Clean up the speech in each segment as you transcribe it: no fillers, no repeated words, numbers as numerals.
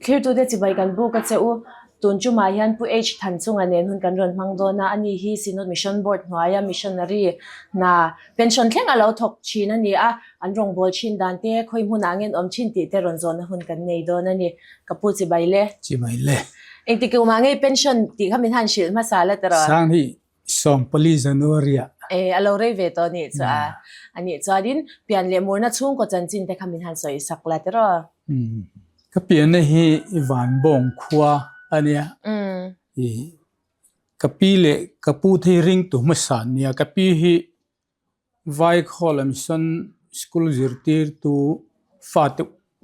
Thlirtute chibai kan buk a che u. Tun tumah hian Pu H Thanchunga nen hun kan rawn hmang dawn a, ani hi Synod Mission Board hnuaia missionary hna pension thleng a lo thawk thin a ni a, an rawngbâwl thin dan te, khawi hmunah nge an awm thin tih te rawn zawhna hun kan nei dawn a ni. Ka pu chibai le. Chibai le. Engtik kumah nge pension tih kha min han hrilh hmasa la tiraw? Sang hi 14 January ah. E, a lo rei ve tawh anih chu a. Anih chuanin pian leh murna chhungkaw chanchin te kha min han sawi sak la tiraw? Ka pianna hi i Vanbawng khua a nia. I ka pi leh ka pu te hi ringtu hmasa an nia. Ka pi hi Vaikhaw Mission School zirtirtu fate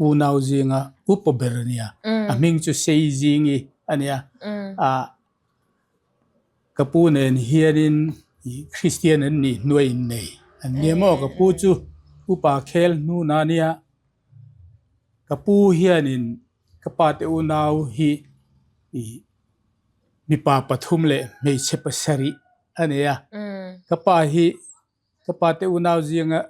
unau zinga upa ber a nia. A hming chu Seizingi a nia. Ka pu nen hianin Kristian an nih hnuai innei an nia maw? Ka pu chu upa khel hnuna a nia. Ka pu hianin ka pate unau hi mipa pathum leh hmeichhe pasarih a nei a. Ka pa hi ka pate unau zinga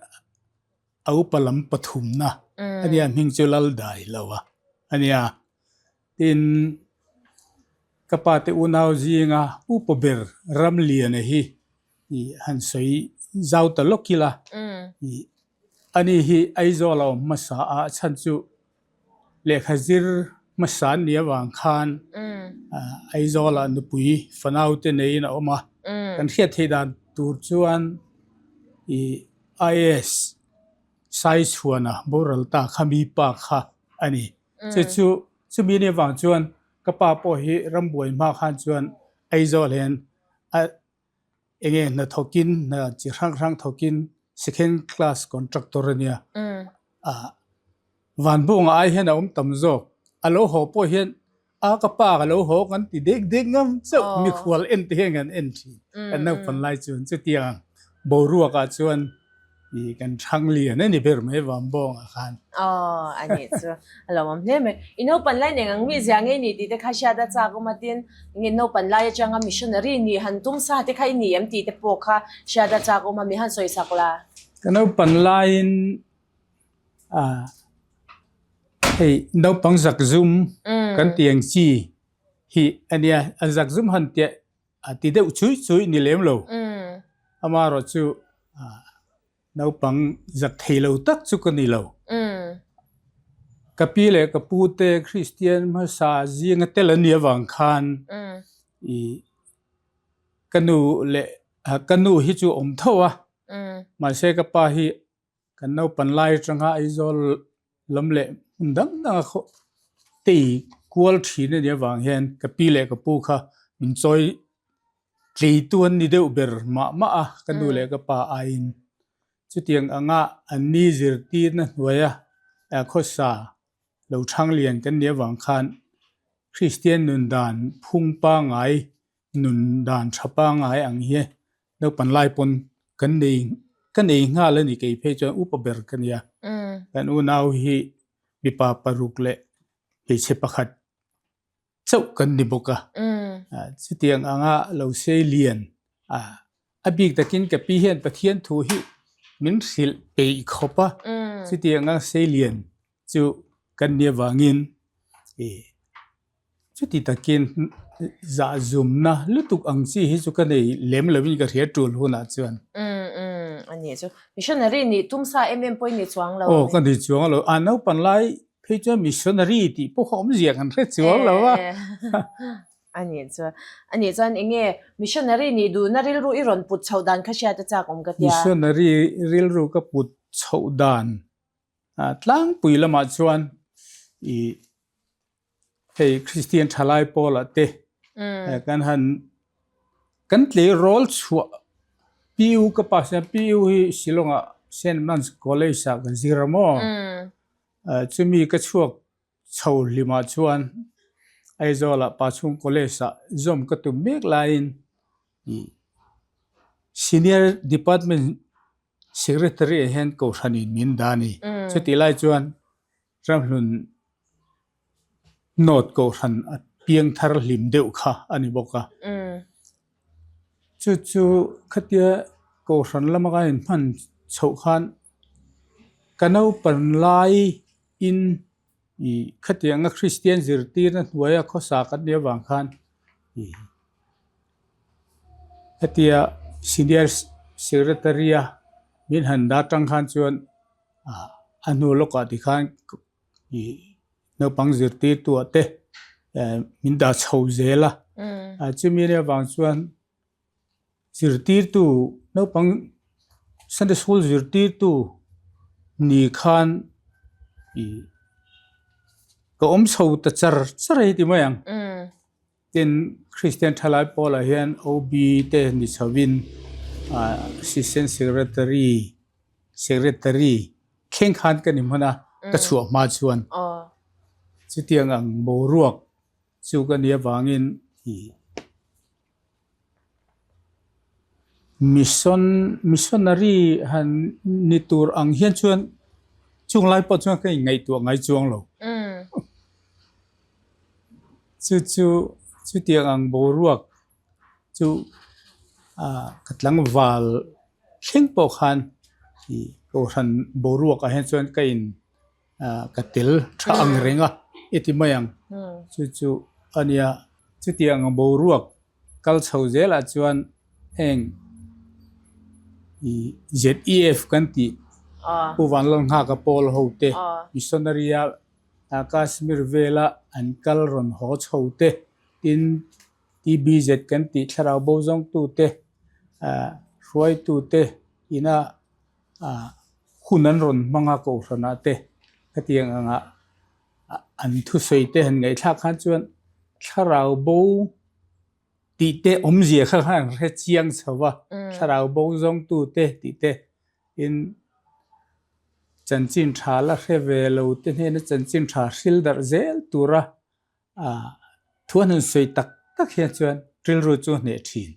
a upa lam pathumna a nia, hming chu Laldai lo a a nia. Tin, ka pate unau zinga upa ber Ramliana hi han sawi zau ta lawk ila, ani hi Aizawl a awm hmasa a, a chhan chu lehkha zir hmasa an nih avang khan Aizawlah nupui fanau te neiin a awm a, kan hriat theih dan tur chuan IAS Saichhuana boral ta kha mi pa kha a ni. Chu chu chumi nih avang chuan ka pa pawh hi rambuai hma khan chuan Aizawl hian a Enge hna thawkin, hna chi hrang hrang thawkin second class contractor a nia. Ah Vanbunga ai hian a awm tam zawk. A lo haw pawh hian a ka pa ka lo haw kan ti dek dek ngam chauh. Mikhual en te hian kan en thin. Kan naupan lai chuan chutiang boruakah chuan I kan thang lian a ni ber mai Vanbawngah khan. Aw, a nih chu. A lo awm hle mai. I naupan lai nen ang mi zia ngei ni tih te kha hriat a chak awm a tin nge naupan lai atanga missionary nih han tum sa te kha i ni em tih te pawh kha hriat a chak awm a, mi han sawi sak la. Ka naupan laiin ah hei naupang zakzum kan tih ang chi hi a nia, a zakzum han tiah A ti deuh chui chui ni lem lo. Amaherawh chu naupang zak thei lo tak chu ka ni lo. Ka pi leh ka pu te Kristian hmasa zinga tel an nih avang khan i ka nu leh ka nu hi chu awm tho a, mahse ka pa hi Kan naupan lai atanga Aizawl lam leh hmun dang danga khaw tei kual thin a nih avang hian ka pi leh ka pu kha min chawi tleitu an ni deuh ber mah mah a, ka nu leh ka pa aiin. Chutiang anga an ni zirtirna hnuaia khawsa lo thang lian kan nih avang khan Kristian nun dan phung pangngai Nun dan tha pangngai ang hi naupan lai pawn kan nei ka nei nghal a ni kei phei chuan upa ber ka nia. Kan unau hi mipa paruk leh hmeichhe pakhat chauh kan ni bawk a. Chutiang anga lo sei lian a a bik takin ka pi hian Pathian thu hi min hrilh peih khawp a. Chutiang anga sei lian chu kan nia vangin Chuti takin zahzumna lutuk ang chi hi chu ka nei lem lovin ka hria tul hunah chuan. Umm umm a nih chu. Missionary nih tum sa em em pawh i ni chuang lo. Aw ka ni chuang lo. A naupan lai phei chuan missionary tih pawh kha awmzia kan hre chuang lo a. A nih chu. A nih chuan eng nge missionary nih duhna rilru i rawn put chhoh dan kha hriat a chak awm ka tia. Missionary rilru ka put chhoh dan Tlangpui lamah chuan i hei Kristian thalai pawlah te kan han kan tleirawl chhuah PU ka pass a PU hi Shillong ah Saint Man's College ah kan zir a maw chumi ka chhuak chho hlimah chuan Aizawl ah Pachhung College ah zawm ka tum mek laiin i Senior Department Secretary ah hian kohhran in min dah a ni. Chutih lai chuan Ramhlun North kohhran a piang thar hlim deuh kha a ni bawk a. Chu chu khatia kohhran lama ka inhman chhoh khan ka naupan laiin. I khatianga Kristian zirtirna hnuaia khawsa kan nih avang khan i hetia senior secretary a min han dah atang khan chuan ah a hnu lawkah tikhan i naupang zirtirtuah te eh min dah chho zel a chumi nia vang chuan Zirtirtu naupang Sunday school zirtirtu ni khan ih ka awm chho ta char char a hi ti mai ang. Tin, Kristian thalai pawlah hian OB te ni chhovin ah Assistant Secretary Secretary thleng khan ka ni hman a, ka chhuah hma chuan. Chutiang ang boruak chu ka nih avangin ih. Mission missionary han ni tur ang hian chuan chung lai pawh chuan ka inngaihtuah ngai chuang lo. Chu chu chutiang ang boruak chu ah ka tlangval thleng pawh khan ih kohhran boruak ah hian chuan ka in ka tel tha ang reng a i ti mai ang chu chu a nia chutiang boruak kal chho zelah chuan heng ih ZEF kan tih Pu Vanlalnghaka pawl ho te missionary a Kashmir vela an kal rawn haw chho te tin TBZ kan tih thlarau bo zawngtu te ah hruaitu te ina ah hun an rawn hmang a kohhranah te hetiang angah an thusawi te han ngaihthlak khan chuan thlarau bo tih te awmzia kha khan an hre chiang chho va thlarau bo zawngtu te tih te in chanchin tha la hre ve lo te hnena chanchin tha hril darh zel tura ah thu an han sawi tak tak hian chuan rilru chu a hneh thin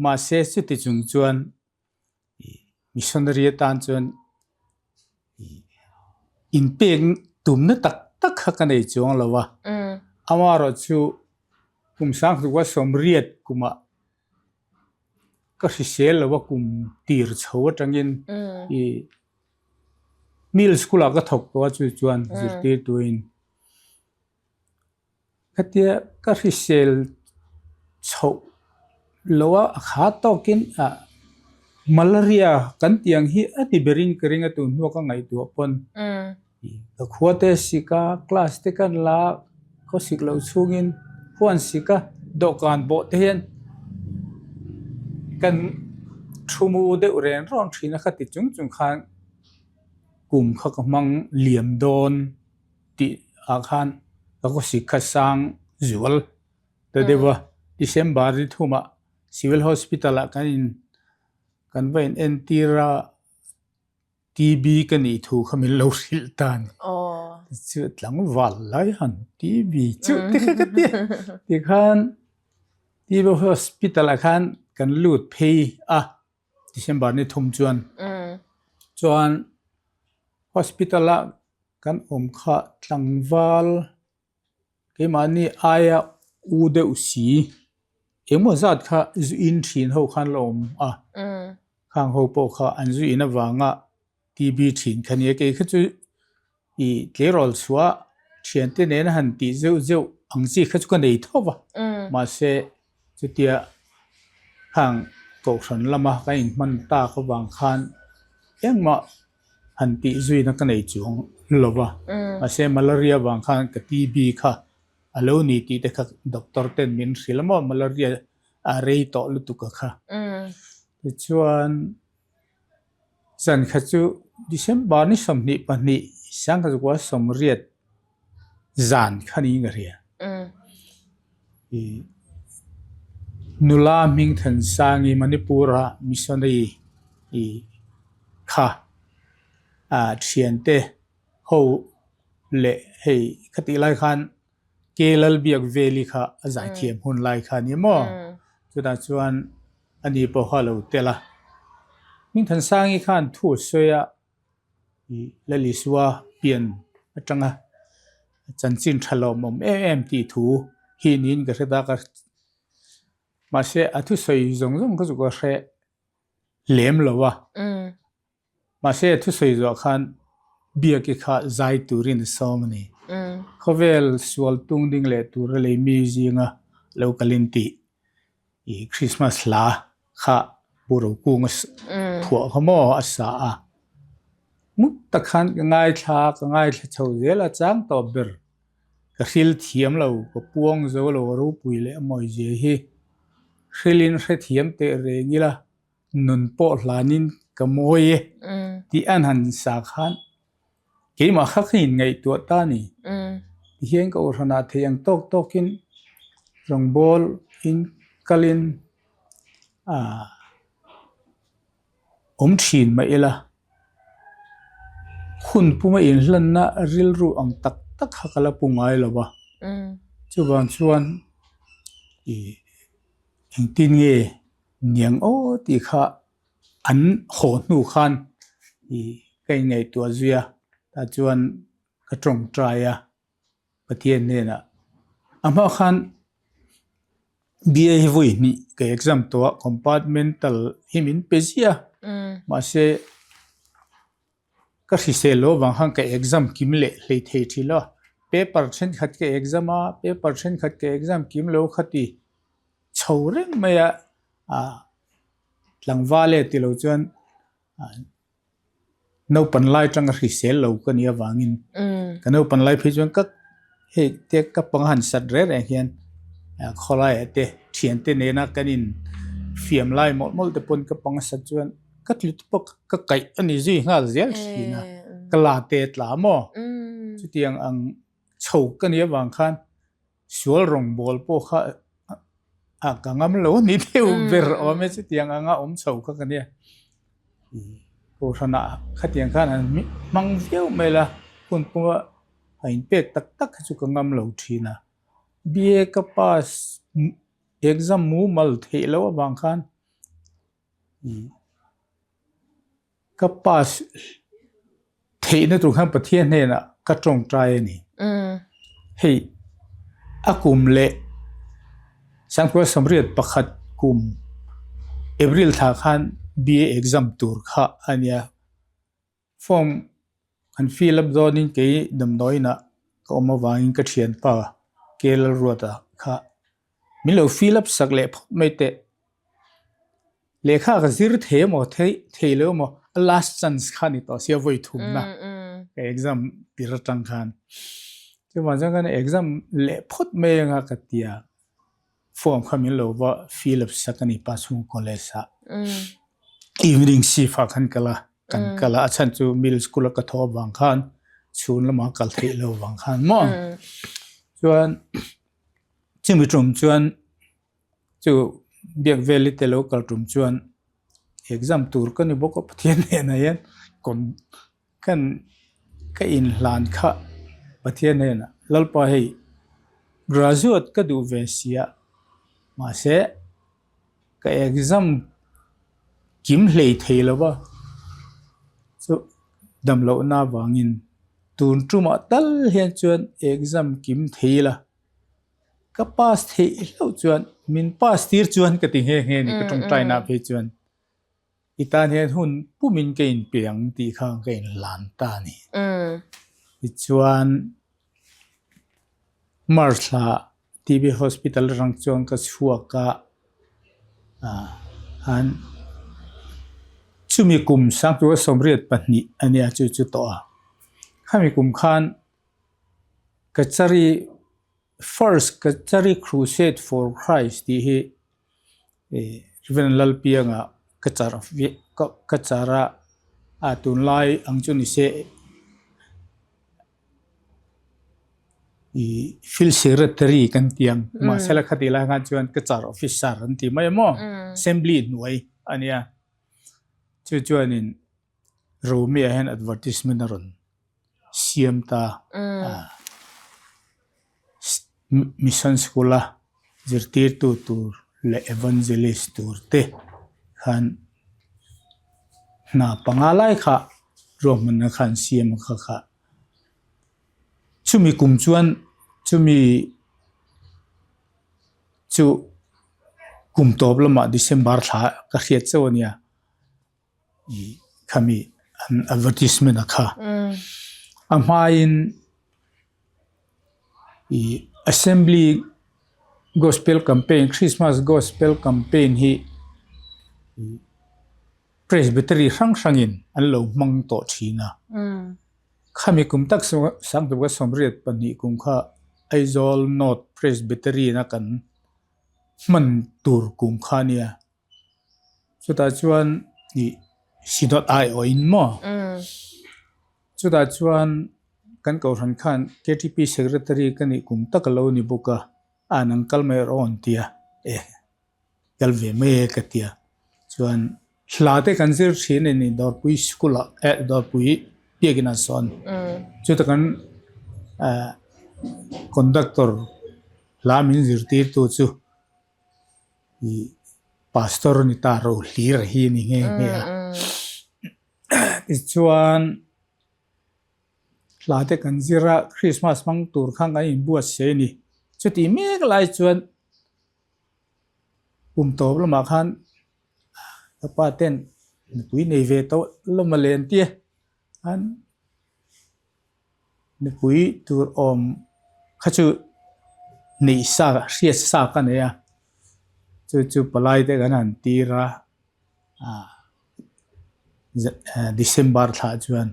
mahse chuti chung chuan Missionary atan chuan inpek tumna tak tak kha ka nei chuang lo a. Amaherawhchu kum sangtuka sawmriat kumah ka hrisel lo a kum tir chho atangin i middle school ah ka thawk tawh a chu chuan zirtirtuin. Khatia ka hrisel chhoh loh a a kha tawkin ah malaria kan tih ang hi a ti berin ka ring a tun hnuah ka ngaihtuah pawn ka khua te sik a class te kan la a khaw sik loh chhungin huan sik a dawhkan bawh te hian kan thu mu deuh ren rawn thin a khati chung chung khan kum kha ka hmang liam dawn. Tih ah khan ka khawsik kha sang zual ta deuh a, December ni thumah Civil Hospital ah kan in kan va in entir a, TB ka nih thu kha min lo hrilh ta a ni. Chu tlangval lai han TB chu ti kha ka ti a, tikhan TB Hospital ah khan kan lut phei a. December ni thum chuan chuan hospital ah kan awm kha tlangval keimahni aia u deuh si engemaw zat kha zu in thin ho khan la awm a khang ho pawh kha an zu in avanga TB thin kha nia kei kha chu ih tleirawl chhuah thiante nena han tih zeuh zeuh ang chi kha chu ka nei tho va mahse chutia khang kohhran lama ka inhman tak avang khan engmah han tih zuina ka nei chuang lo va mahse malaria vang khan ka TB kha a lo ni tih te kha doctor ten min hrilh a maw malaria a rei tawh lutuk a kha tichuan. Zan kha chu December ni 22 sangkazukua 80 zan kha niin ka hria. Nula Hmingthansangi Manipur-a missionary kha thiante ho leh hei khatih lai khan Ke Lalbiakveli kha a zaithiam hun lai kha a ni maw? Chutah chuan a ni pawh kha a lo tel a. Hmingthansangi khan thu a sawi a, ih Lalisua pian atanga chanchin tha lawmawm em em tih thu hi niin ka hre ta ka mahse a thusawi zawng zawng kha chu ka hre lem lo a. Mahse a thusawi zawh khan Biaki kha zai turin a sawm a ni. Khawvel sual tung ding leh tura lei mi zinga lo kalin tih i Christmas hla kha Pu Rokunga phuah kha maw a sa a. Ngut tak khan ka ngaithla ka ngaithla chho zel a chang tawp ber. Ka hril thiam lo, ka puang zo lo a ropui leh a mawi zia hi. Hrilin hrethiam teh reng ila nun pawh hlanin ka mawi e tih an han sa khan keimah kha ka inngaihtuah ta a ni. Tihian ka uhranah thei ang tawk tawkin rawngbawl in kalin ah awm thin mah ila hun puma inhlanna rilru ang tak tak kha ka la pu ngai lo va. Chuvang chuan ih engtin nge niang aw tih kha an haw hnu khan ih ka inngaihtuah zui a tah chuan ka tawngtai a Pathian hnenah a hma khan BA hi vawi hnih ka exam tawh a compartmental hi min pe ziah a mahse ka hrisel loh avang khan ka exam kim leh hlei thei thin lo a paper thenkhat ka exam a paper thenkhat ka exam kim lo kha ti chho reng mai a ah tlangval e tilo chuan naupan lai atanga hrisel lo ka nih avangin ka naupan lai phei chuan ka hei te ka pang han sat reng reng hian khawlaiah te thiante nena kan in fiam lai mawlh mawlh te pawn ka pang a sat chuan ka tlu te pawh ka kaih a ni zui nghal zel thin a ka la te a tla maw chutiang ang chho ka nih avang khan Sual rawngbawl pawh kha a ka ngam lo a ni deuh ber awm e chutiang anga awm chho kha ka nia. Kohhranah khatiang khan an hmang viau mai la, hun pawha a inpek tak tak kha chu ka ngam lo thin a. BA ka pass exam mumal theih loh avang khan Ka pass theihna tur khan Pathian hnenah ka tawngtai a ni. Hei a kum leh Sangkhua Samriat pakhat kum April thla khan BA exam tur kha a nia. Form an fill up dawnin kei damdawiinah ka awm avangin ka thianpa K Lalruata kha min lo fill up sak leh phawt mai teh. Lehkha ka zir thei emaw thei thei lo emaw a last chance kha a ni tawh sia vawi thumna ka exam tir atang khan. Chuvang chuan khan exam leh phawt mai anga ka ti a, form kha min lo va fill up sak a ni Pasung College ah. Evening shift ah khan kal a, kan kal a, a chhan chu middle school a ka thawh avang khan chhun lamah kal theih lo vang khan maw. Chuan chumi tum chuan Chu biak vel i te lo kal tum chuan exam tur ka ni bawk a Pathian hnenah hian kawn kan ka inhlan kha Pathian hnenah Lalpa hei graduate ka duh ve sia mahse ka exam kim hlei thei lo va chu damlohna avangin tun tumah tal hian chuan exam kim thei la. Ka pass theih hlauh chuan min pass tir chuan ka ti nghe nghe a ni ka tawngtai nah phei chuan i tan hian hun pumin ka inpe ang tih kha ka inhlan ta a ni. Tichuan March thla TB Hospital atang chuan ka chhuak a an chumi kum Sangtual 22 a nia chu chu tawh a khami kum khan Kachari First Kachari Crusade for Christ tih hi ih Reverend Lalpianga ka char ka char a ah tunlai ang chu ni se ih field secretary kan tih ang mahse la khatih lai khan chuan ka char officer an ti mai a maw assembly hnuai a nia chu chuanin Romi ah hian advertisement a rawn siam ta a mission school a zirtirtu tur leh evangelist tur te khan hna panga lai kha ruahmanna kha an siam a kha kha chumi kum chuan chumi chu kum tawp lamah December thla ka hriat chauh a nia. Khami an advertisement a kha. A hmain. Ih assembly gospel campaign Christmas gospel campaign hi ih presbytery hrang hrangin an lo hmang tawh thin a. Khami kum tak sangtuka 82 kum kha Aizawl North Presbytery na kan hman tur kum kha a nia. Chutah chuan ih Synod aiawhin maw? Chutah chuan kan kohhran khan KTP Secretary ka nih kum tak a lo ni bawk a, a nang kal mai rawh an ti a, e kal ve mai e ka ti a. Chuan hla te kan zir thin a ni Dawrpui school ah eh Dawrpui biakin ah sawn chuta kan eh conductor hla min zirtirtu chu Ih pastor ni ta ro hlir hi a ni nghe nghe a. Tichuan hla te kan zir a, Christmas hmang tur khan kan inbuatsaih a ni. Chutih mek lai chuan kum tawp lamah khan ka pa ten nupui nei ve tawh lawm a len tia an Mipui tur awm kha chu neih sa hriat sa ka nei a chu chu palai te kan han tir a ah December thlah chuan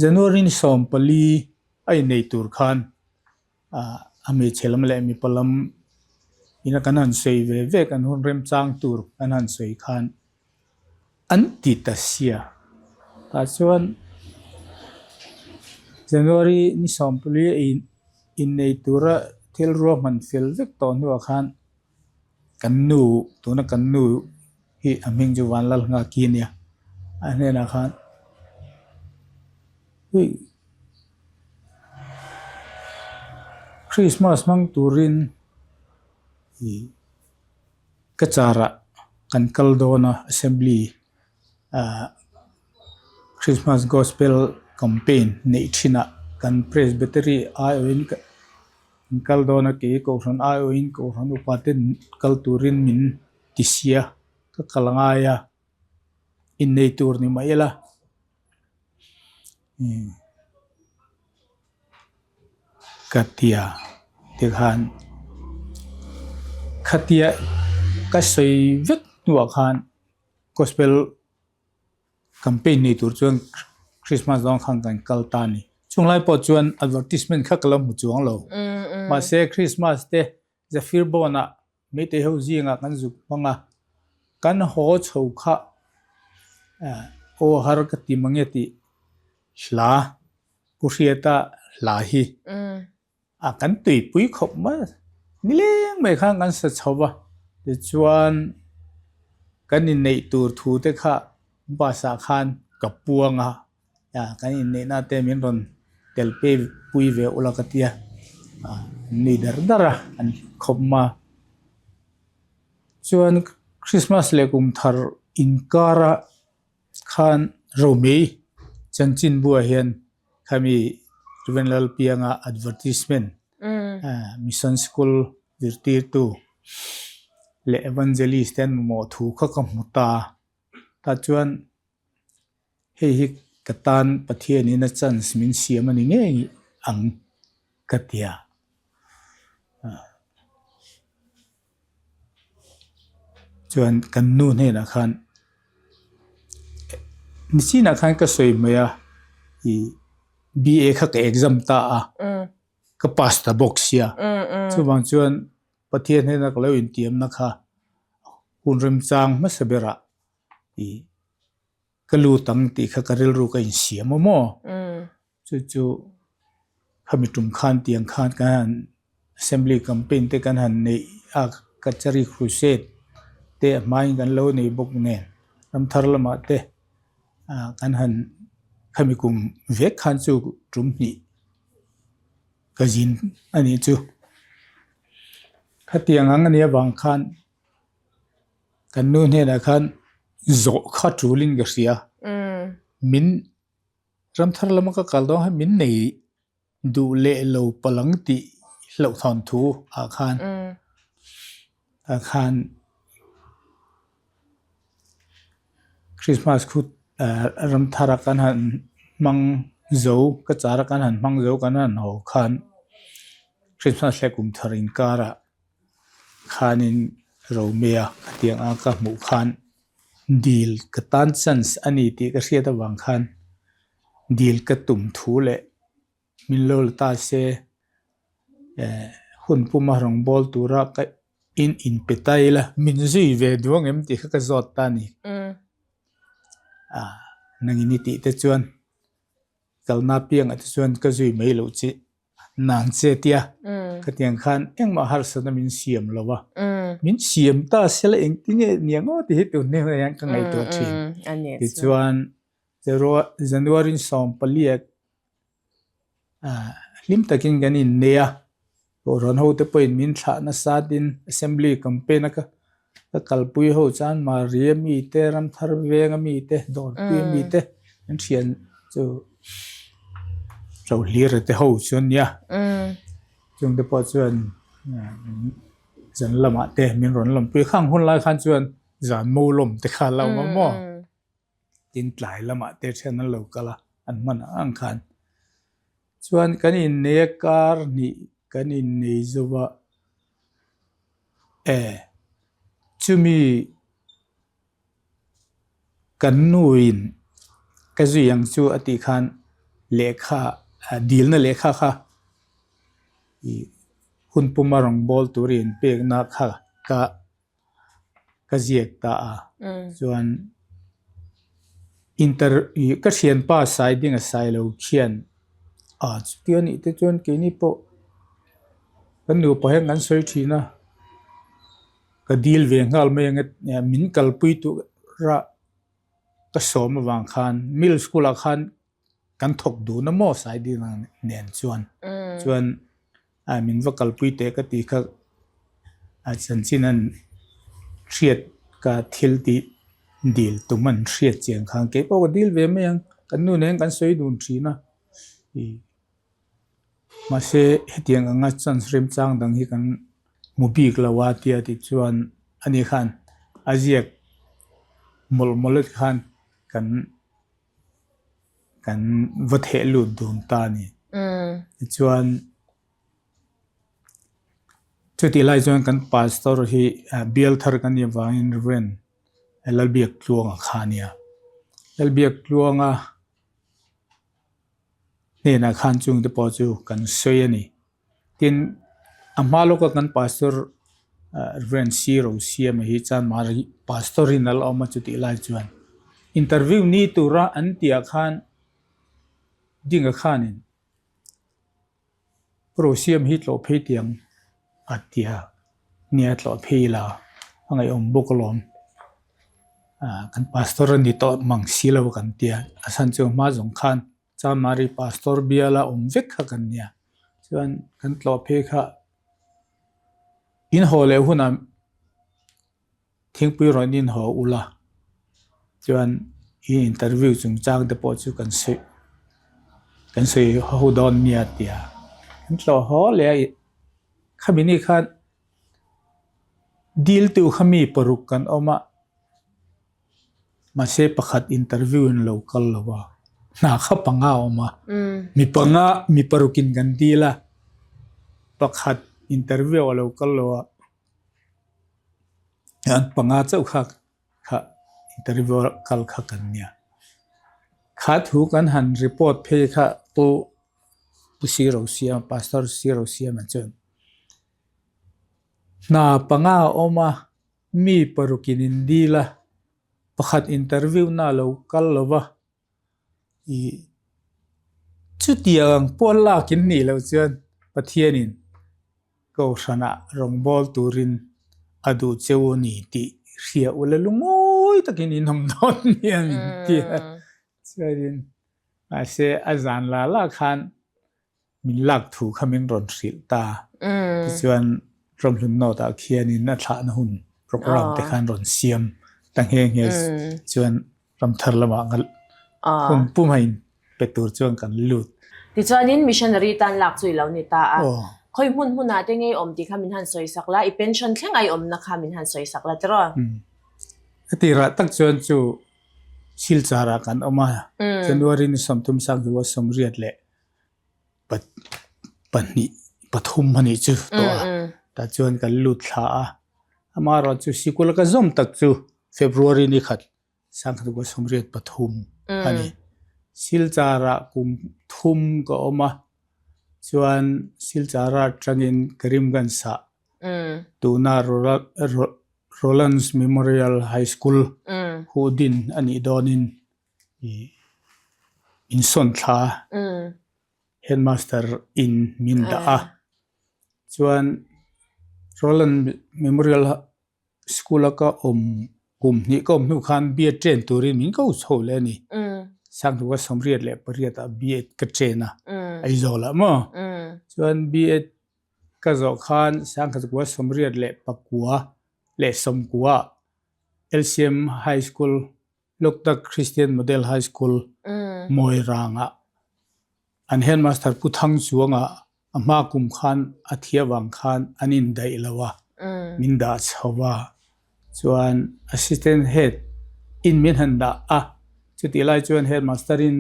January ni 14 a innei tur khan ah a hmeichhe lam leh mipa lam ina kan han sawi ve ve kan hun remchang tur kan han sawi khan. An ti ta sia. Tah chuan January ni 14 a innei tura thil ruahman fel vek tawh hnuah khan kan nu, tuna kan nu hi a hming chu Vanlalnghaki a nia, a hnenah khan hei Christmas hmang turin ih. Ka charah kan kal dawn a assembly ah Christmas gospel campaign neih thinah kan presbytery aiawhin kan kal dawn a kei kohhran aiawhin kohhran upa ten kal turin min ti sia ka kal angai a innei tur ni mai ila. Ka tia tikhan khatia ka sawi vek hnuah khan gospel campaign nei tur chuan Christmas dawn khan kan kal ta a ni. Chung lai pawh chuan advertisement kha ka lo hmu chuang lo. Mahse Christmas te Zephyr Bond ah Meitei ho zingah kan zuk hmang a, kan haw chho kha aw har ka ti mange tih hla Pu Hriata hla hi a kan tuipui khawp mai a, nileng mai khan kan sa chho va, tichuan kan inneih tur thu te kha bus ah khan ka puang a. Kan inneihna te min rawn tel pui ve ula ka tia, an nui dar dar a, an khawm a. Chuan Christmas leh kum thar inkara khan Romei chanchinbuah hian khami Rev Lalpianga advertisement Mission School zirtirtu leh Evangelist te an mamawh thu kha ka hmu ta a, tah chuan. Hei hi ka tan Pathianin a chance min siam a ni ngei ang ka ti a. Chuan kan nu hnenah khan nichinah khan ka sawi hmai a ih BA kha ka exam ta a ka pass ta bawk sia chuvang chuan Pathian hnena ka lo intiamna kha hun remchang hmasa berah Ih ka lut ang tih kha ka rilru ka insiam a maw? Chu chu khami tum khan tiang khan kan han assembly campaign te kan han neih a Kachari crusade te a hmain kan lo nei bawk nen ramthar lamah te ah kan han khami kum vek khan chu tum hnih ka zin a nih chu. Khatiang ang a nih avang khan. Kan nu hnenah khan zawh kha tulin ka hria. Min ramthar lama ka kal dawn khan min nei duh leh lo palang tih hlauhthawn thu ah khan ah khan Christmas khu ramthar a kan han hmang zo ka char a kan han hmang zo kan han haw khan. Christmas leh kum thar inkarah khanin Romea khatiang a ka hmuh khan dil ka tan chance a ni tih ka hriat avang khan dil ka tum thu leh min lo la ta se eh hun puma rawngbâwl tura ka in inpe ta ila min zui ve duh ang em tih kha ka zawt ta a ni. Ah nangin i tih te chuan kalna piangah te chuan ka zui mai loh chi nang che tia khatiang khan engmah harsatna min siam lo a min siam ta sela engtinge niang aw tih hi tun hnu hian ka ngaihtuah thin tichuan January 14 hlim takin kan innei a Kohhran ho te pawhin min thlah nasa tin Assembly campaign a ka kalpui ho chuan Maria mi te Ramthar venga mi te Dawrpui mi te an thian chu Rohlira te ho chu an nia. Chung te pawh chuan zan lamah te min rawn lawmpui khang hun lai khan chuan zan mo lawm te kha a lo awm a maw. Tin tlai lamah te thian an lo kal a, an hman ang ang khan. Chuan kan innei a kar hnih kan innei zo va, e chumi kan nuin ka zui ang chu a tih khan lehkha dilna lehkha kha ih hun puma rawngbâwl tur inpekna kha ka Ka ziak ta a, chuan inter ih ka thianpa sai ding a sai lo khian a chuti a nih te chuan keini pawh kan nupa hian kan sawi thin a, ka dil ve nghal mai ang e min kalpui tura ka sawm avang khan middle school ah khan kan thawk dun a maw sai ding nen chuan chuan. A min va kalpui teh ka tih kha a chanchin an hriat ka thil tih dil tum an hriat chiang khan kei pawh ka dil ve mai ang kan nu nen kan sawi dun thin a ih mahse hetiang anga chance remchang dang hi kan hmu bik lo a tia tih chuan ani khan a ziak mawlh mawlh khan kan. Kan va theh lut dun ta a ni. Tichuan chutih lai chuan kan pastor hi bial thar kan nih avangin Reverend Lalbiaktluanga kha a nia. Lalbiaktluanga hnenah khan chungte pawh chu kan sawi a ni. Tin, a hma lawka kan Pastor Rev. C. Rosiama hi Chanmari Pastor in a la awm a chutih lai chuan interview ni tura an tihah khan Dinga khanin Rosiam hi tlawh phei tiang a tia nia tlawh phei ila a ngaihawm bawk alawm kan Pastor a ni tawh mang si lo kan tia a chhan chu hma zawng khan Chamari Pastor biala awm vek kha kan nia. Chuan kan tlawh phei kha in haw leh hunah thingpui rawn in haw ula chuan i interview chungchang te pawh chu kan sawi kan sawi ho dawn nia tia kan tlawh haw leh a khami ni khan dil tu kha mi paruk kan awm a. Mahse pakhat interview in lo kal lo a, hna kha panga a awm a, mi panga mi paruk in kan dil a, pakhat interview a lo kal lo a, an panga chauh kha kha interview a kal kha kan nia. Kha thu kan han report phei kha Pu Pu Sirosiama Pastor Sirosiama chuan hna panga a awm a. Mi parukin in dil a, pakhat interview na lo kal lo va, ih chutiang ang pawh lak in nih loh chuan Pathianin Kohhranah rawngbâwl turin a duh cheu a ni tih hria ula lungawi takin in awm dawn nia min ti a. Chuanin mahse a zan la la khan min lak thu kha min rawn hrilh ta. Tichuan Ramhlun North ah khianin a thlahna hun program te khan rawn siam ta nghe nghe chuan Ramthar lamah hun pumah in pe tur chuan kan lut. Tichuanin missionary tan lak chu i lo ni ta a. Khawi hmun hmunah te ngei awm tih kha min han sawi sak la, i pension thleng a i awmna kha min han sawi sak la tiraw? A tirah tak chuan chu Silchar ah kan awm a, January ni 30 sang chu 88. pathum a nih chu tawh a, tah chuan kan lut thla a. Amaherawh chu sikul ka zawm tak chu February ni khat 1983 a ni. Silchar-ah kum thum ka awm a, chuan Silchar-ah atangin Karimganj-ah tuna Rollins Memorial High School huh din a nih dawnin min sawn thla a, headmaster in min dah a. Chuan Rollins Memorial School a ka awm kum hnih ka awm hnu khan B.Ed train turin min ko chho leh a ni. Sangtuka 88 ah B.Ed ka train a, Aizawl ah maw? Chuan B.Ed ka zawh khan Sangkhatkua 89 leh 90 ah LCM High School, Loktak Christian Model High School, Mawirang ah An headmaster Pu Thang Chuanga a hma kum khan a thi avang khan an indaih lo a, min dah chho a. Chuan assistant head in min han dah a, chutih lai chuan headmaster in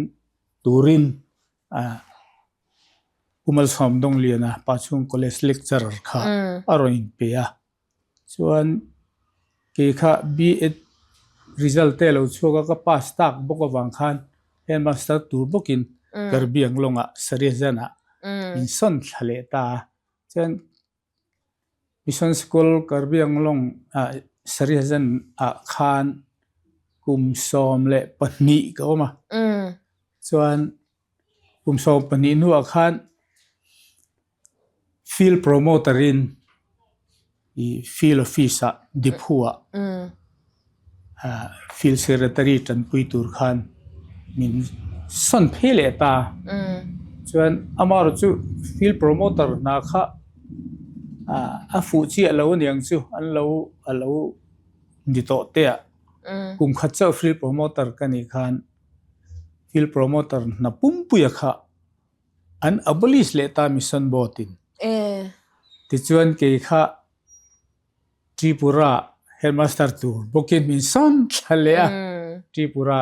turin Pu Malsawm Dawngliana Pachhung College lecturer kha a rawn inpe a. Chuan kei kha B.Ed result te lo chhuak a, ka pass tak bawk avang khan headmaster tur bawkin Karbiang lawngah Sariazanah min sawn thla leh ta a. Chuan Mission School Karbiang lawng ah Sariazan ah khan kum 12 ka awm a. Chuan kum 12 hnuah khan Field promoter in i field office ah dephu ah field secretary tanpui tur khan min sawn phei leh ta. Chuan amaherawh chu field promoter hna kha a fuh chiah lo aniang chu an lo a lo ni tawh te ah kum khat chauh field promoter ka nih khan field promoter hna pumpuia kha An abolish leh ta mission board in. Tichuan kei kha Tripura headmaster tur bawkin min sawn thla leh a. Tripura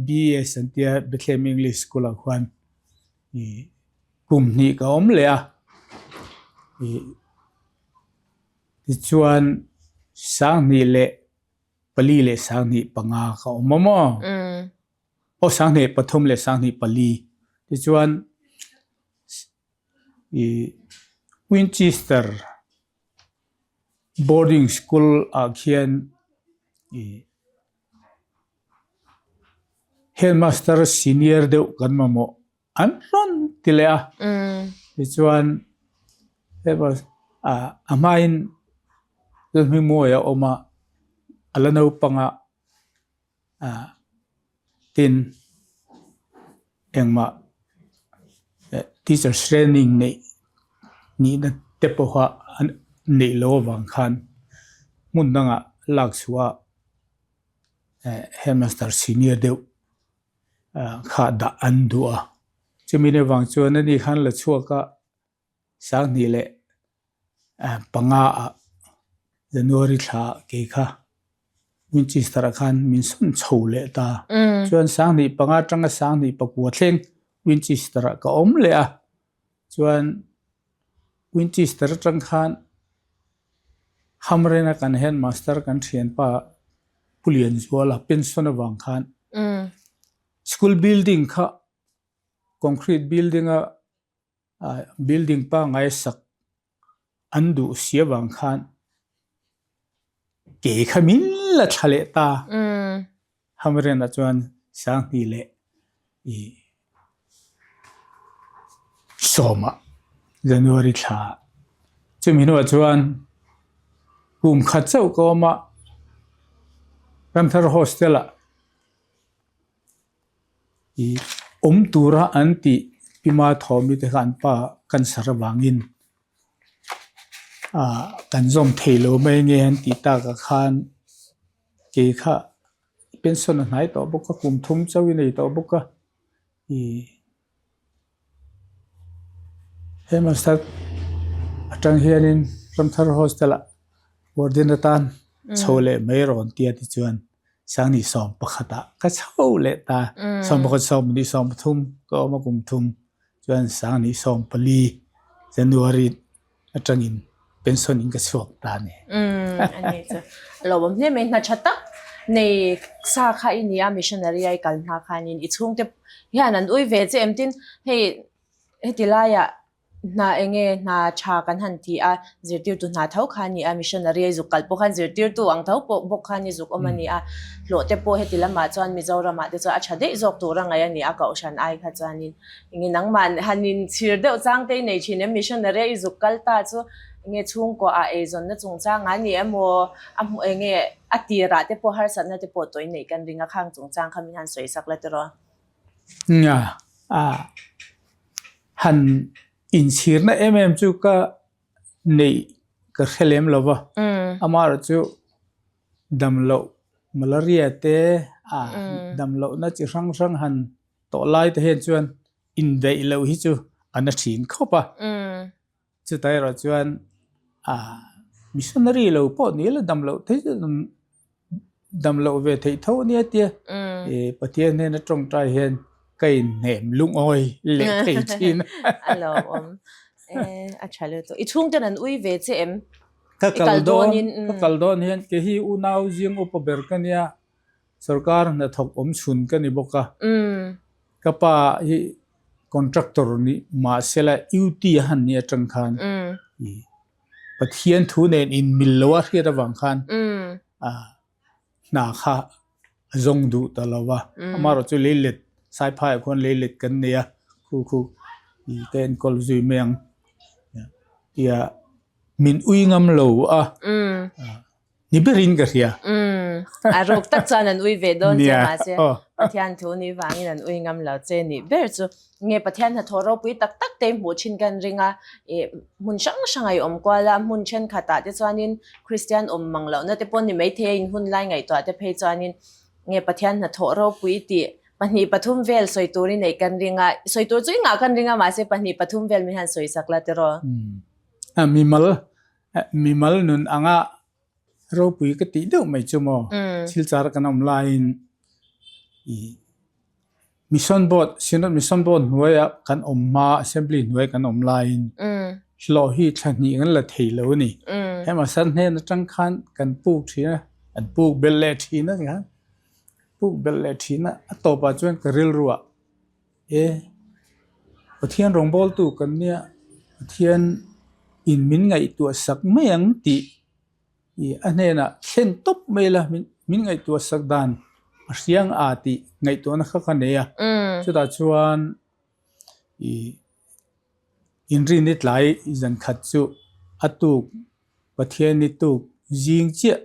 BES an tia Bethlehem English School ah khuan kum hnih ka awm leh a. Tichuan 2004 leh 2005 ka awm a maw. Aw 23 leh 24 tichuan i Winchester boarding school ah khian i headmaster senior deuh kan mamawh an rawn ti leh a tichuan a hmain Lalhmingmawia a awm a a la naupang a. Tin, engmah teacher training neih nihna te pawha an neih loh avang khan hmun dangah lak chhuah a headmaster senior deuh kha dah an duh a. Chumi avang chuan ani khan la chhuak a. 2005 ah January thla ah kei kha Winchester ah khan min sawn chho leh ta. Chuan 2005 atanga 2009 thleng Winchester ah ka awm leh a. Chuan Winchester atang khan Hamrena kan headmaster kan thianpa Pu Lianzuala pension avang khan school building kha concrete building a Building pangngai sak an duh si avang khan ke kha min la thla leh ta. Hamrian ah chuan 2010 ah January thla ah chumi hnuah chuan kum khat chauh ka awm a, Ramthar hostel ah I awm tura an tih Pima Thawmi te kha an pa cancer avangin ah kan zawm thei lo mai nge an tih takah khan kei kha pension a hnai tawh bawk a, kum thum chauhin a nei tawh bawk a, i Headmaster atang hianin Ramthar hostel ah warden atan chho leh mai rawn tia tichuan 2011 ah ka chho leh ta. 11, 12, 13 ka awm a kum thum chuan 2014 January. atangin pension in ka chhuak ta a ni. Umm a ni chu. Lo awm hle mai hna tha tak nei sa kha i ni a missionary a i kal hna khanin i chhungte hian an ui ve che em tin hei heti laiah hna enge hna tha kan han ti a zirtirtu hna tho kha a ni a missionary a i zuk kal pawh khan zirtirtu ang tho pawh bawk khan i zuk awm a ni a hlawh te pawh heti lamah chuan Mizoramah te chuan a tha daih zawk tur a ngaih a ni a kohhran ai kha chuanin Enge nangmah han inchhir deuh chang te i nei thin em? Missionary a i zuk kal ta chu enge chhungkaw ah eizawnna chungchang ah ni emaw a hmuh enge a tirah te pawh harsatna te pawh tawih neih kan ring a khang chungchang kha min han sawi sak la tiraw? Nia, a han inchhirna em em chu ka neih ka hre lem lo va, amaherawh chu damloh malaria te a damlohna chi hrang hrang han Tawh lai te hian chuan indaih loh hi chu a na thin khawp a. Chutah erawh chuan missionary lo pawh ni la dam loh theih chu dam loh ve theih tho a nia tia Pathian hnena tawngtai hian ka inhnem lungawi leh thei thin a. A lawmawm a tha lutuk. I chhungten an ui ve che em? Ka kal dawn ka kal dawn hian kei hi unau zing upa ber ka nia. Sorkar hnathawk awm chhun ka ni bawk a, ka pa hi contractor ni mahsela UT a han nih atang khan Pathian thu nen in mil lo a hriat avang khan hna kha a zawng duh ta lo va, amaherawh chu leilet Saiphaiah khuan leilet kan nei a, khu khu ka enkawl zui mai ang tia min ui ngam lo a. Ni berin ka hria. Umm, a ruk tak chuan an ui ve dawn che mahse Pathian thu ni vangin an ui ngam lo che nih ber chu nge Pathian hnathawh ropui tak tak te hmuh thin kan ring a, ih hmun hrang hrang a i awm kual a, hmun thenkhatah te chuanin Kristian awm mang lohna te pawh ni maithei a in hun lai ngaihtuah te phei chuanin nge Pathian hnathawh ropui tih 2 3 vel sawi turin neih kan ring a, sawi tur chu i ngah kan ring a mahse 2 3 vel min han sawi sak la tiraw. Umm, mimal Mimal nun anga ropui ka tih deuh mai chu maw? Thil char kan awm laiin ih Mission Board, Synod Mission Board hnuaia kan awm hma, Assembly hnuaia kan awm laiin hlawh hi thla hnih kan la thei lo a ni. Hema san hnen atang khan kan puk thin a, an puk belh leh thin a ni khan. Puk belh leh thin a, a tawpah chuan ka rilruah E, Pathian rawngbawltu kan nia, Pathian in min ngaihtuah sak mai ang tih i a hnenah thlen tawp mai la, min ngaihtuah sak dan a hriang a tih ngaihtuahna kha ka nei a. Chutah chuan i inrini tlai zan khat chu a tuk Pathian ni tuk zing chiah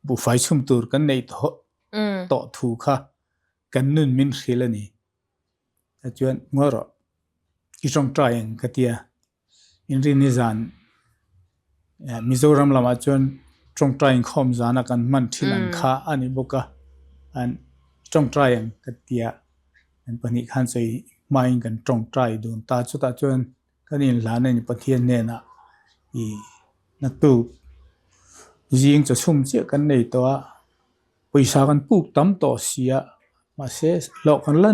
buhfai chhum tur kan neih tawh thu kha kan nun min hrilh a ni. Ta chuan ngawi rawh i tawngtai ang ka ti a, inrini zan Mizoram lamah chuan tawngtai inkhawm zana kan hman thin ang kha a ni bawk a, an tawngtai ang ka ti a, an pahnih khan sawi hmain kan tawngtai dun ta chutah chuan kan inhlan a ni Pathian hnenah ih naktuk zing chawchhum chiah kan nei tawh a. Pawisa kan puk tam tawh si a, mahse hlawh kan la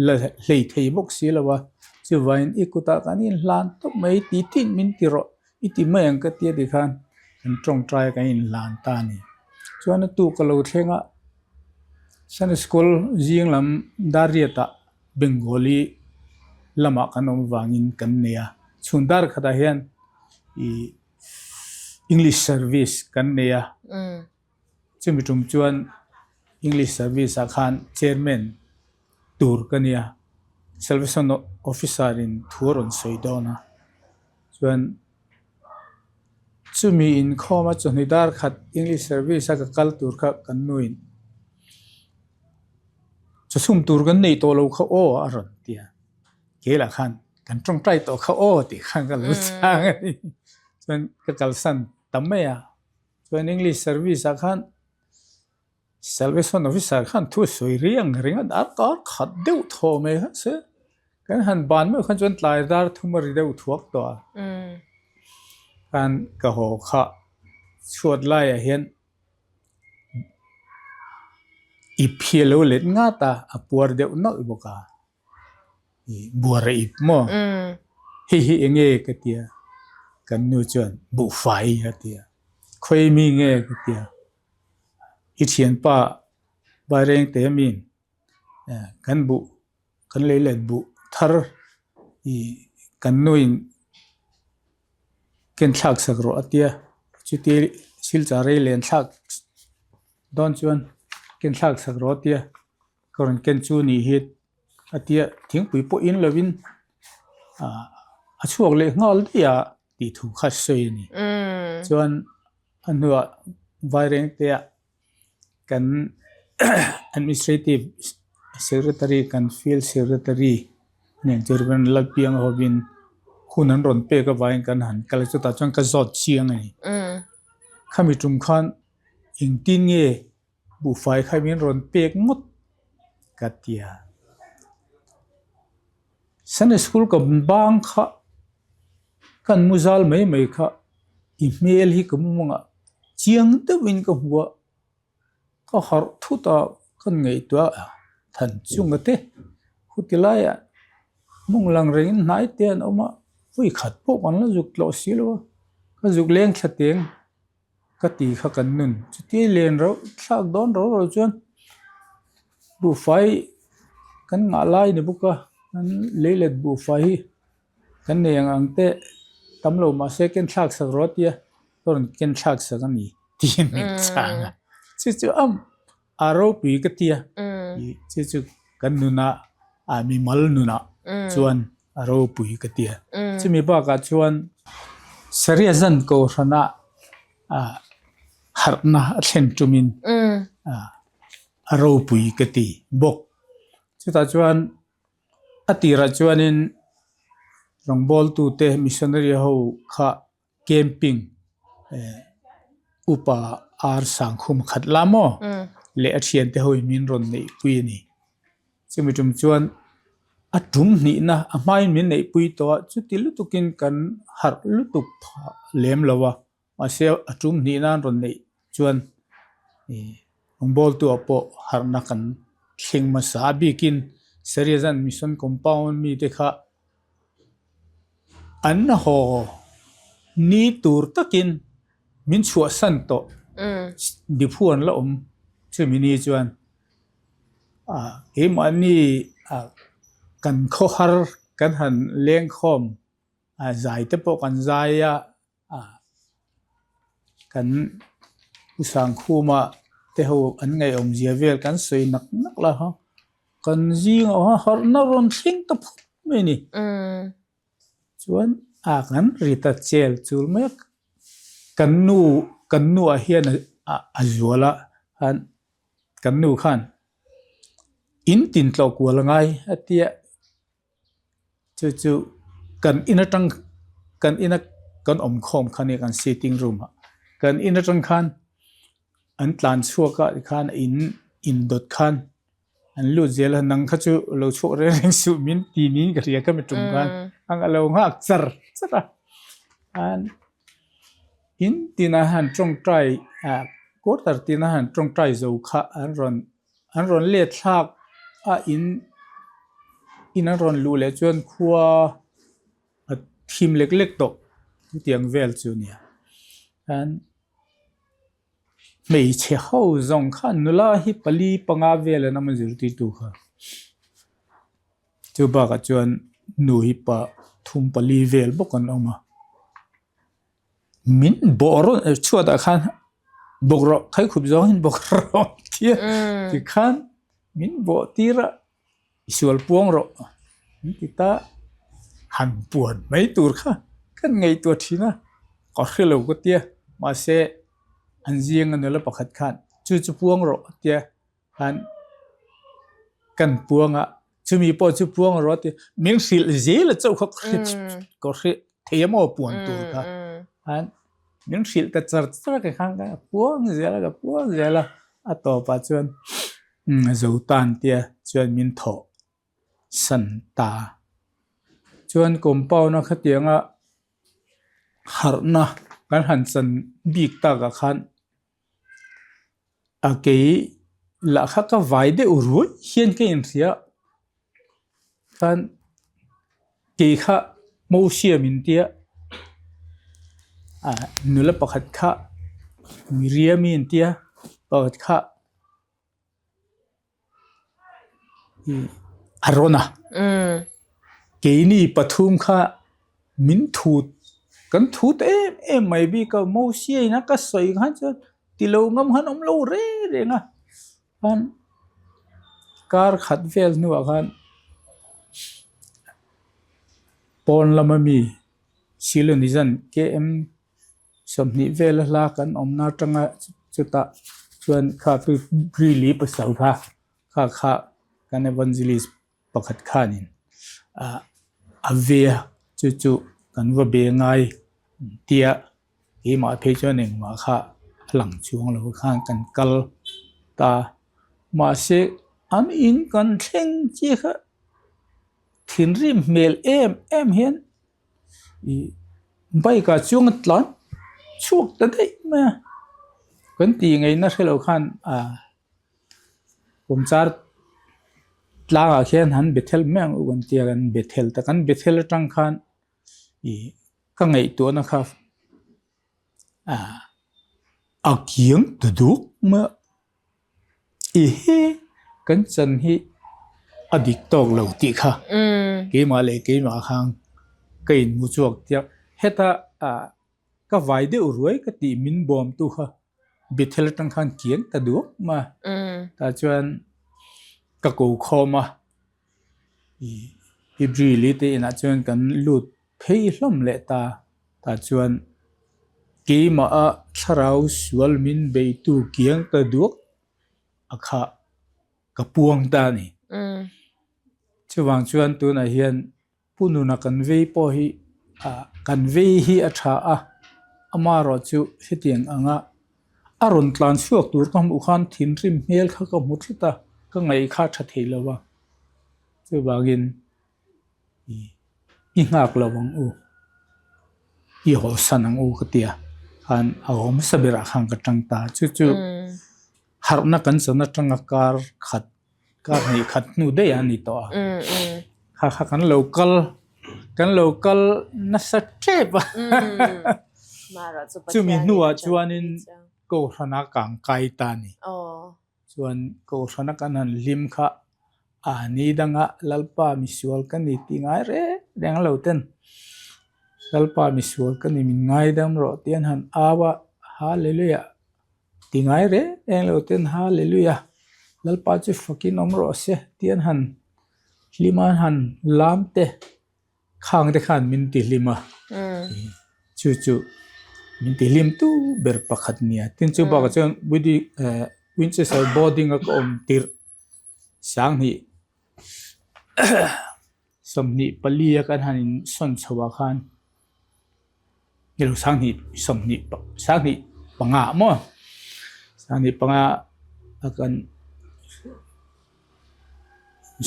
la hlei thei bawk si lo a, chuvangin i kutah kan inhlan tawp mai tih tih min ti rawh i ti mai ang ka tia tikhan kan tawngtai a kan inhlan ta a ni. Chuan a tuk ka lo thleng a, Sunday school zing lam Dariat-ah Bengali lamah kan awm vangin kan nei a, chhun dar khatah hian ih English service kan nei a. Chumi tum chuan English Service ah khan Chairman tur ka nia, Salvation Officer in thu a rawn sawi dawn a, chuan chumi inkhawm a chawhni dar khat English Service a ka kal tur kha kan nuin chawchhum tur kan nei tawh lo kha aw a rawn ti a, keilah khan kan tawngtai tawh kha aw tih khan ka lo chhang a ni, chuan ka kalsan ta mai a. Chuan English service ah khan Salvation officer khan thu sawi riang ring a dar kar khat deuh thaw mai kha se kan han ban meuh khan chuan tlai dar thum a ri deuh thuak tawh a khan ka haw kha chhuat laiah hian ip hi a lo let ngat a a puar deuh nawlh bawk a. Buara ip maw? Hei hi eng nge ka ti a? Kan nu chuan buhfai a ti a, khawi mi nge ka ti a, i thianpa Vairengte min kan buh kan lei let buh thar i kan nuin ken thlak sak rawh a tia, chuti silchar ei len thlak dawn chuan ken thlak sak rawh a tia ka rawn ken chu nih hi a tia thingpui pawh in lovin ah a chhuak leh nghal daih a tih thu kha sawi a ni. Chuan a hnuah Vairengte ah kan administrative secretary kan field secretary nen chu rawn lal piang hovin hun an rawn pek avangin kan han kal a chutah chuan ka zawt chiang a ni. Khami tum khan engtin nge buhfai kha min rawn pek ngawt ka ti a. Sunday school ka bang kha kan mu zal mai mai kha i hmel hi ka mumangah chiang deuhin ka hmu a, ka harh thut a ka ngaihtuah a than chunga te khuti laiah mawng lang rengin hnai te an awm a, vawi khat pawh kan la zuk tlawh si lo a, ka zuk leng thla teng. Ka ti kha kan nun. Chuti len rauh thlak dawn rau rau chuan buhfai kan ngah lai ni bawk a, kan lei let buhfai hi kan nei ang ang te tam lo mah se ken thlak sak rawh a tia ka rawn ken thlak sak a ni tih min chhang a. Chu chu am a ropui ka tia ih chu chu kan nunah ah mimal nunah chuan a ropui ka tia. Chumi bakah chuan Saria zan kohhranah ah harhna a thlen tumin ah a ropui ka ti bawk. Chutah chuan a tirah chuanin rawngbawltute missionary ho kha Camping upa ar sangkhum khat la maw leh a thiante ho in min rawn neihpui a ni. Chumi tum chuan a tum hnihna a hmain min neihpui tawh a, chuti lutukin kan harh lutuk phah lem lo a, mahse a tum hnihna an rawn neih chuan rawngbawltu ah pawh harhna kan thleng hmasa a bikin Seriazan Mission Compound mite kha An haw ni tur takin min chhuahsan tawh diphu an la awm chumi ni chuan keimahni kan khawhar kan han lengkhawm zai te pawh kan zai a. Kan u Sangkhuma te ho an ngaihawm zia vel kan sawi nak nak la ha kan zingah ha harhna rawn thleng ta phut mai a ni. Chuan a kan ri ta chel chul mai a kan nu kan nu ah hian a zual a khan kan nu khan in tin tlawh kual a ngai a tia. Chu chu kan in atang kan ina kan awm khawm kha nia kan sitting room ah kan in atang khan an tlan chhuak a tikhan in indawt khan an lut zel a nang kha chu lo chhuak reng reng suh min ti niin ka hria ka mi tum khan ang a lo nghak char char a an in tina han tawngtai ah quarter tina han tawngtai zo kha an rawn. An rawn let thlak a in in an rawn luh leh chuan khua a thim lek lek tawh chutiang vel chu a nia chuan hmeichhe ho zawng khan nula hi pali panga vel an awm a zirtirtu kha chu bakah chuan nu hi pa thum pali vel bawk an awm a. Min bawh rawn chhuatah khan bawk rawh khai khup zawngin bawk rawh tia tikhan min bawh tir a i sual puang rawh min ti ta han puan mai tur kha kan ngaihtuah thin a ka hre lo ka tia mahse an zinga nula pakhat khan chu chu puang rawh tia khan kan puang a chumi pawh chu puang rawh a ti min hrilh zel a chauh kha ka hre thei emaw puan tur kha khan min hrilh ta char char a khan ka puang zel a ka puang zel a a tawpah chuan zo tan tia chuan min thawh san ta chuan compound a khatianga harhna kan han chan bik takah khan. A kei lah kha ka vai deuh ruai hian ka inhria khan kei kha Mosia min tia. nula pakhat kha Miriami an tia pakhat kha a rawn a keini pathum kha min thut kan thut em em mai bik a Mosia in a ka sawi khan chuan ti lo ngam khan awm lo reng reng a khan kar khat vel hnuah khan pawn lama mi Silonizan KM 20 vela hla kan awmna atanga chutah chuan kha Greeley pasal kha kha kha kan evangelist pakhat khanin ah a ve a chu chu kan va be ngai tia keimah phei chuan engmah kha a lang chuang lo khan kan kal ta mahse an in kan thleng chiah kha thinrim hmel em em hian. Ih bike ah chuan a tlan chhuak ta daih mai a kan tih ngaihna hre lo khan ah kumchar tlangah khian han bethel mai ang u kan tia kan bethel ta kan bethel atang khan ih ka ngaihtuahna kha a kiang ta duk mai a. I hi kan chan hi a dik tawk lo tih kha keimah leh keimah khan ka inhmu chhuak tia heta ah ka vai deuh ruai ka tih min bawm tu kha Bethel atang khan kiang ta duak mai a tah chuan ka ko khawm a ih Hebrew te inah chuan kan lut phei hlawm leh ta. Tah chuan keimah a thlarau sual min beitu kiang ta duak a kha ka puang ta a ni. Chuvang chuan tunah hian Pu Nuna kan vei pawh hi ah kan vei hi a tha a, amaherawh chu hetiang anga a rawn tlan chhuak tur ka hmuh khan thinrim hmel kha ka hmu tlat a, ka ngaih kha a tha thei lo a. Chuvangin I nghak lo ang u, i hawsan ang u ka ti a, khan a awm hmasa berah khan ka tang ta. Chu chu harhna kan chan atanga kar khat, kar hnih khat hnu daih a ni tawh a. Kha kha kan lo kal, kan lo kal nasa tep a. Chumi hnuah chuanin Kohhrana kang kai ta a ni. Chuan Kohhrana kan han hlim kha a ni danga Lalpa misual ka ni tih ngai reng reng lo ten Lalpa misual ka ni min ngaidam rawh tih an han au a, Hallelujah ti ngai reng reng lo ten Hallelujah Lalpa chu fakin awm rawh se tih an han hlim a, an han lam te. Khang te khan min ti hlim a, chu chu min ti hlim tu ber pakhat nia. Tin chu bakah chuan Winchester boarding a ka awm tirh 20 24 a kan han in sawn chho ah khan nilo 20 20 25 maw 25 a kan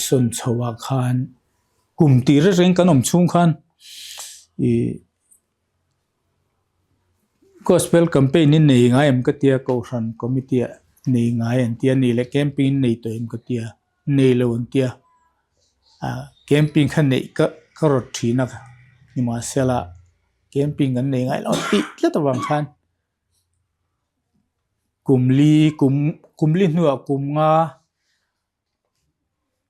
sawn chho ah khan. Kum tir reng kan awm chhung khan ih gospel campaign in nei ngai em ka tia kohhran committee ah nei ngai an tia nih leh camping in nei tawh em ka tia nei lo an tia ah camping kha neih ka ka rawt thin a nimahsela camping kan nei ngai lo tih tlat avang khan kum li kum kum li hnuah kum nga.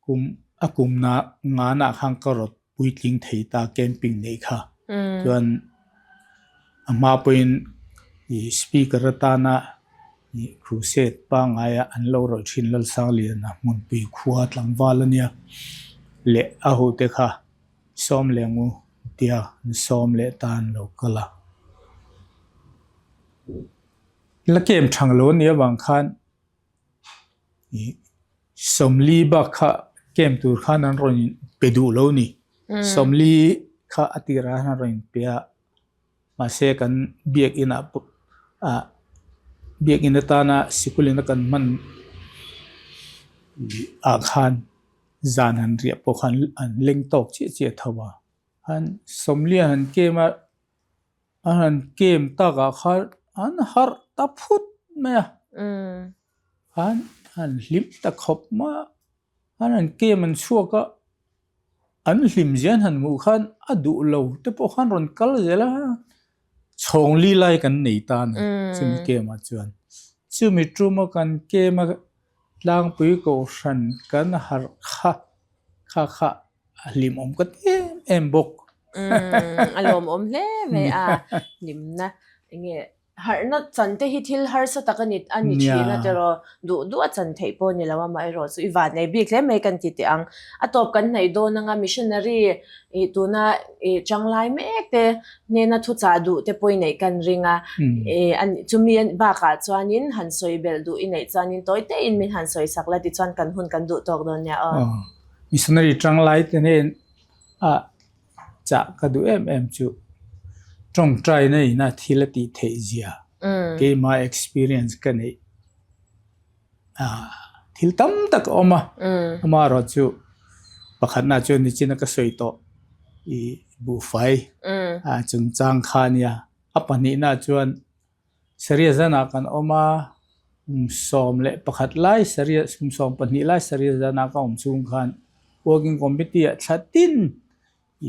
Kum a kum na nganah khan ka rawt puitling thei ta camping neih kha chuan a hma pawhin ih speaker atana ih crusade pangngaia an lo rawih thin Lalsangliana hmunpui khua tlangval ania leh a hote kha sawm leh ang u tia an sawm leh ta an lo kal a. La kem thang lo ania vang khan. Ih 40 bak kha camp tur khan an rawn pe duh lo ni. 40 kha a tirah khan an rawn pe a, mahse kan biakin ah pawh ah biakin atana sikul ina kan hman ah khan zan han riah pawh khan an leng tawk chiah chiah tho a. Khan 40 an han camp a. A han kem takah khan an harh ta phut mai a, an han hlim ta khawp mai a, an han kem an chhuak a, an hlim zia an han hmuh khan a duh lo te pawh khan rawn kal zel a. Chhawng li lai kan nei ta a ni chumi camp ah chuan. Chumi tuma kan camp a tlangpui kohhran kan harh kha kha kha a hlimawm ka ti em em bawk. A lawmawm hle mai a, hlimna enge Harhna chan te hi thil harsa tak a ni a ni thin a tiraw duh duh a chan theih pawh a ni lo a amaherawh chu i van nei bik hle mai kan ti teh ang. A tawp kan hnaih dawn anga missionary ih tuna ih changlai mek te hnena thuchah duh te pawh i neih kan ring a ih a chumi bakah chuanin han sawi belh duh i neih chuanin tawi tein min han sawi sak la tichuan kan hun kan duh tawk dawn nia aw. Missionary changlai te hnen ah Chah ka duh em em chu tawngtaina ina thil a tih theih zia keimah experience ka neih thil tam tak a awm a, amaherawh chu pakhatna chuan nichina ka sawi tawh ih buhfai chungchang kha a nia, a pahnihna chuan Saria zanah kan awm a, kum 11 lai Saria kum 12 lai Saria zanah ka awm chhung khan working committee ah thla tin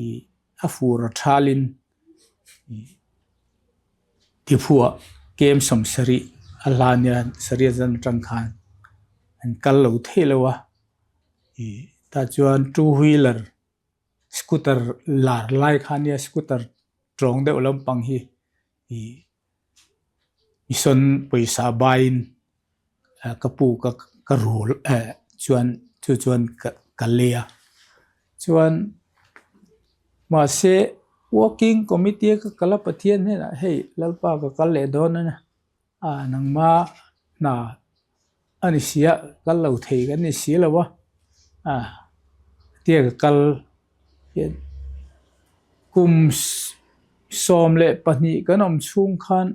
ih a fur a thalin ih tiphuah kem 70 a hlan nia Saria zan atang khan an kal lo theih lo a ih tah chuan two wheeler scooter lar lai kha nia scooter tawng deuh lampang hi ih mission pawisa baiin ka pu ka ka rul eh chuan chu chuan ka ka lei a chuan mahse working committee a ka kal a Pathian hnenah hei Lalpa ka kal leh dawn a nia ah nangma hna a ni si a kal lo thei kan ni si lo a ah tia ka kal hian kum 12 kan awm chhung khan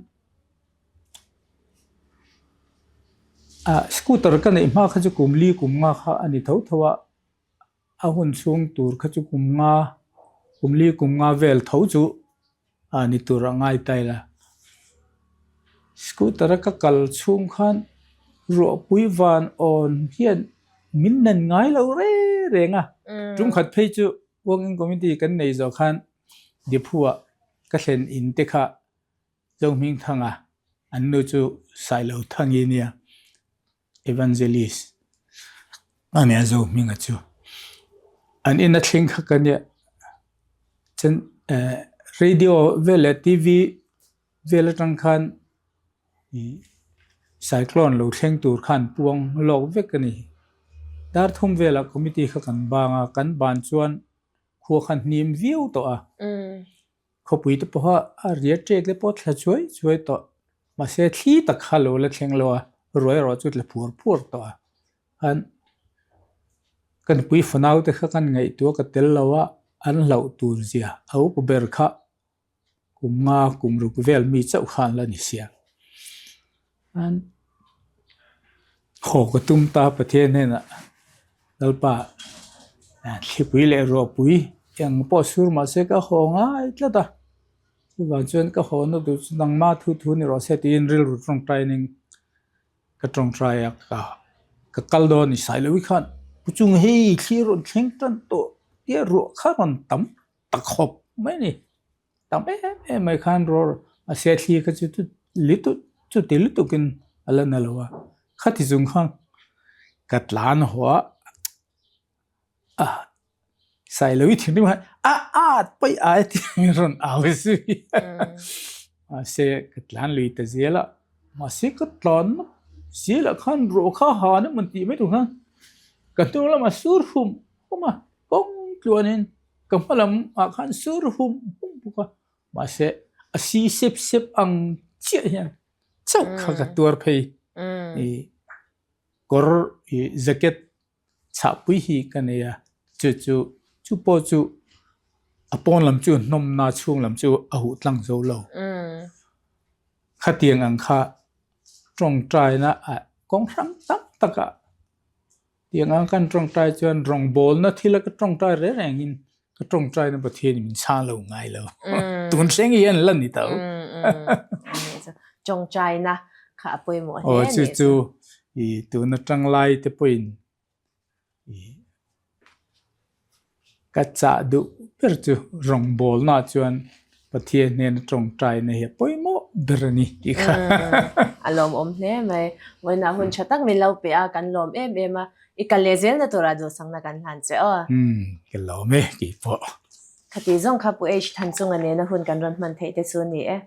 ah scooter ka neih hma kha chu kum li kum nga kha a ni tho tho a a hun chhung tur kha chu kum nga kum li kum nga vel tho chu a ni tur a ngai ta ila scooter a ka kal chhung khan ruahpui van awn hian min nen ngai lo reng reng a tum khat phei chu working committee kan nei zawh khan Diphu-ah ka thlen in te kha Zohmingthanga an nu chu Sailothangi nia Evangelist a nia Zohminga chu an ina thleng kha ka nia chuan eh radio vel leh T_V vel atang khan ih cyclone lo thleng tur khan puang lawk vek a ni dar thum velah committee kha kan bang a kan ban chuan khua khan hnim viau tawh a. Khawpui te pawha a riat ṭek te pawh thla chuai chuai tawh. Mahse thli tak kha lo la thleng lo a, ruai erawh chu tla pur pur tawh a. Khan ka nupui fanau te kha kan ngaihtuah ka tel lo a, an hlauh tur zia a upa ber kha kum nga kum ruk vel mi chauh kha an la ni sia. An haw ka tum ta Pathian hnenah Lalpa thlipui leh ruahpui eng pawh sur mahse ka haw ngai tlat a, chuvang chuan ka haw na duh chu nangma thu thu ni rawh se tiin rilru tawngtai ning ka tawngtai a ka ka kal dawn ni sai loh i khan pu chung hei thli rawn thleng tan tawh tia ruah kha rawn tam ta khawp mai a ni. Tam em em mai khan rawr a sia thli kha chu lutuk chuti lutukin a la na lo a, khati chung khan ka tlan haw a, a Sailovi thinrim khan a at paih ai tih min rawn au zui mahse ka tlan lui ta zel a, mahse ka tlan zel ah khan ruah kha a han emaw tih mai tur khan ka hnung lamah sur hum hum a kawng tluanin. Ka hma lam ah khan sur hum hum bawk a, mahse a si sep sep ang chiah hian chauh kha ka tuar phei ih kawr ih jacket chhahpui hi ka nei a, chu chu chu pawh chu a pawn lam chu hnawmna chhung lam chu a huh tlang zo lo. Khatiang ang kha tawngtaina ah kawng hrang tak tak ah Tiang ang kan tawngtai chuan rawngbawlna thila ka tawngtai reng rengin ka tawngtaina Pathianin min chhang lo ngai lo. Tun thleng hi an la ni tho. Tawngtaina kha a pawimawh hle a ni. Chu chu i tuna tanglai te pawhin i ka chah duh ber chu rawngbawlna chuan. Pathian hnena tawngtaina hi a pawimawh ber a ni tih kha. A lawmawm hle mai. Vawiinah hun tha tak min lo pe a, kan lawm em em a. I kal leh zelna turah duhsakna kan hlan che aw. Umm, ka lawm e keipawh. Khati zawng kha Pu H Thanchunga nena hun kan rawn hman theih te chu a ni e.